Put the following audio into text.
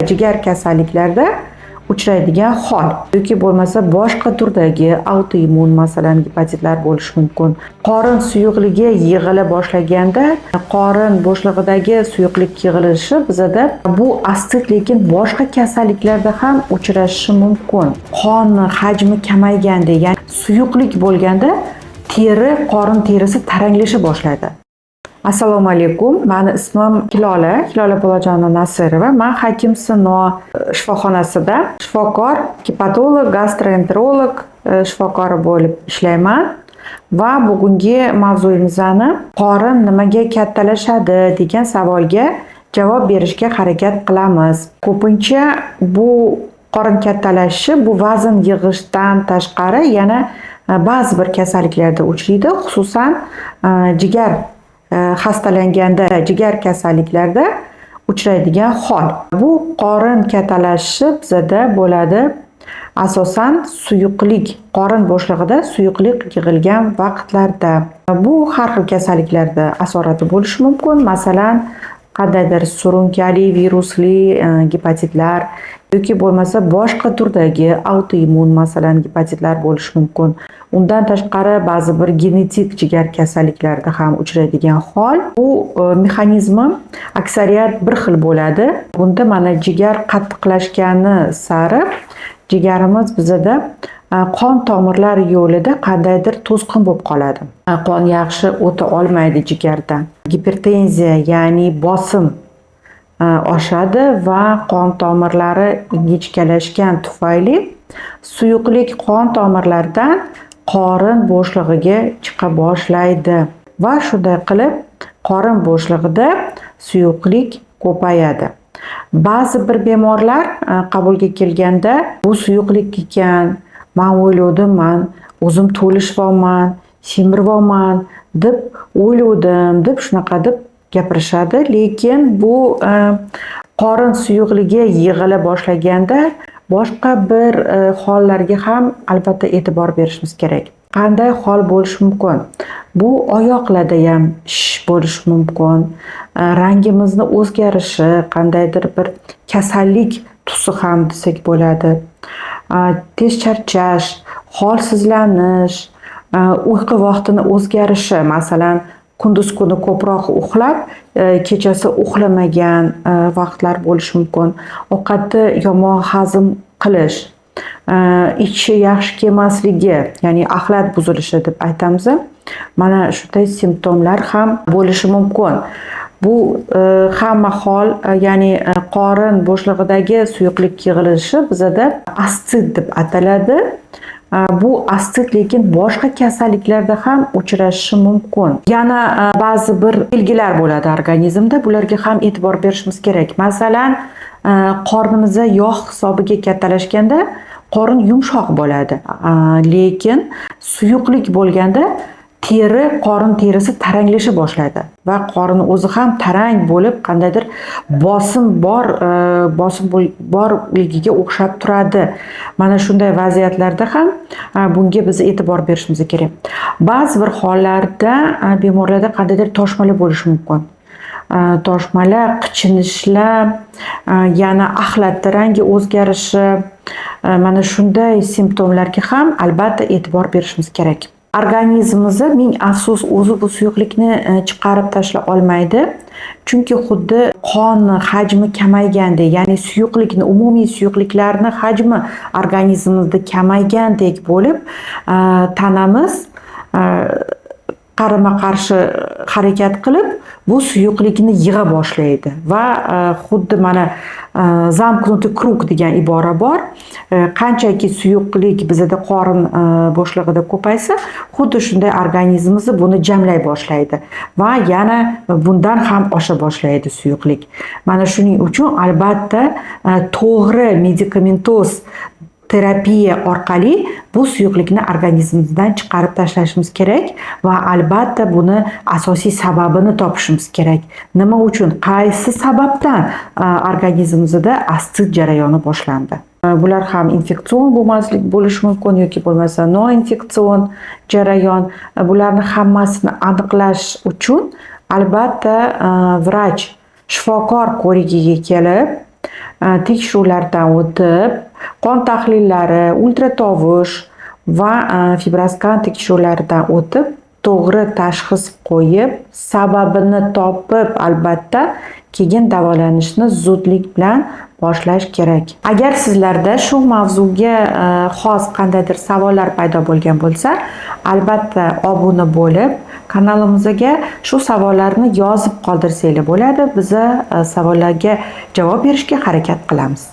Jigar kasalliklarida uchraydigan hol yoki bo'lmasa boshqa turdagi autoimmun, masalan, gepatitlar bo'lishi mumkin. Qorin suyuqligi yig'ila boshlaganda, qorin bo'shlig'idagi suyuqlik yig'ilishi bizada bu assit, lekin boshqa kasalliklarda ham uchrashishi mumkin. Qonni hajmi kamayganda, ya'ni suyuqlik bo'lganda, teri, qorin terisi taranglasha boshlaydi. Assalomu alaykum. Mani ismim Hilola, Hilola Bolajonova Nasirova. Man Hakim Sino shifoxonasida shifokor, gepatolog, gastroenterolog shifokori bo'lib ishlayman. Va bugungi mavzuyimizni "Qorin nimaga kattalashadi?" degan savolga javob berishga harakat qilamiz. Ko'pincha bu qorin kattalashishi bu vazn yig'ishdan tashqari yana ba'zi bir kasalliklarda uchraydi, xususan, jigar xastalanganda, jigar kasalliklarida uchraydigan hol. Bu qorin kattalashishi bizada bo'ladi asosan suyuqlik, qorin bo'shlig'ida suyuqlik yig'ilgan vaqtlarda. Bu har xil kasalliklarda asorati bo'lishi mumkin. Masalan, qandaydir surunkali, virusli gepatitlar yoki bo'lmasa boshqa turdagi autoimmun, masalan, gepatitlar bo'lishi mumkin. Undan tashqari, ba'zi bir genetik jigar kasalliklarida ham uchraydigan hol. Bu mexanizmi aksariyat bir xil bo'ladi. Bunda mana jigar qattiqlashgani sari jigarimiz bizada qon tomirlar yo'lida qandaydir to'sqin bo'lib qoladi. Qon yaxshi o'ta olmaydi jigardan. Gipertenziya, ya'ni bosim oshadi va qon tomirlari ingichkalashgan tufayli suyuqlik qon tomirlaridan qorin bo'shlig'iga chiqa boshlaydi va shunday qilib qorin bo'shlig'ida suyuqlik ko'payadi. Ba'zi bir bemorlar qabulga kelganda, "Bu suyuqlik ekan, man o'ylovdim, man o'zim to'lishyapman, semiryapman deb o'ylovdim", deb shunaqa deb gapirishadi. Lekin bu qorin suyuqligi yig'ila boshlaganda boshqa bir hollarga ham albatta e'tibor berishimiz kerak. Qanday hol bo'lishi mumkin? Bu oyoqlarda ham shish bo'lishi mumkin, rangimizni o'zgarishi, qandaydir bir kasallik tusi ham desak bo'ladi. Tez charchash, holsizlanish, uyqu vaqtini o'zgarishi, masalan, kunduz kuni ko'proq uxlab, kechasi uxlamagan vaqtlar bo'lishi mumkin. Ovqatni yomon hazm qilish, ichi yaxshi kelmasligi, ya'ni axlat buzilishi deb aytamiz. Mana shunday simptomlar ham bo'lishi mumkin. Bu hamma hol, ya'ni qorin bo'shlig'idagi suyuqlik yig'ilishi bizada assit deb ataladi. Bu assit, lekin boshqa kasalliklarda ham uchrashishi mumkin. Yana ba'zi bir belgilar bo'ladi organizmda, bularga ham e'tibor berishimiz kerak. Masalan, qornimizda yog' hisobiga kattalashganda qorin yumshoq bo'ladi. Lekin suyuqlik bo'lganda teri, qorin terisi taranglasha boshlaydi va qorin o'zi ham tarang bo'lib, qandaydir bosim bor, bosim borligiga o'xshab turadi. Mana shunday vaziyatlarda ham bunga biz e'tibor berishimiz kerak. Ba'zi bir hollarda bemorlarda qandaydir toshmalar bo'lishi mumkin. Toshmalar, qichinishlar, yana axlatni rangi o'zgarishi, mana shunday simptomlarga ham albatta e'tibor berishimiz kerak. Organizmimizni, ming afsus, o'zi bu suyuqlikni chiqarib tashlay olmaydi. Chunki xuddi qonni hajmi kamaygandek, ya'ni suyuqlikni, umumiy suyuqliklarni hajmi organizmimizda kamaygandek bo'lib, tanamiz qarama-qarshi harakat qilib, bu suyuqlikni yig'a boshlaydi va xuddi mana замкнутый круг degan ibora bor. Qanchaki suyuqlik bizada qorin bo'shlig'ida ko'paysa, xuddi shunday organizmimiz buni jamlay boshlaydi va yana bundan ham osha boshlaydi suyuqlik. Mana shuning uchun albatta to'g'ri medikamentoz terapiya orqali bu suyuqlikni organizmimizdan chiqarib tashlashimiz kerak va albatta buni asosiy sababini topishimiz kerak. Nima uchun, qaysi sababdan organizmimizda assit jarayoni boshlandi? Bular ham infeksion bo'lmaslik bo'lishi mumkin yoki bo'lmasa noinfeksion jarayon. Bularni hammasini aniqlash uchun albatta vrach, shifokor ko'rigiga kelib Tekshiruvlardan o'tib, qon tahlillari, ultratovush va fibroskan tekshiruvlaridan o'tib, to'g'ri tashxis qo'yib, sababini topib, albatta, keyin davolanishni zudlik bilan boshlash kerak. Agar sizlarda shu mavzuga xos qandaydir savollar paydo bo'lgan bo'lsa, albatta obuna bo'lib, kanalimizga shu savollarni yozib qoldirsanglar bo'ladi. Biza savollarga javob berishga harakat qilamiz.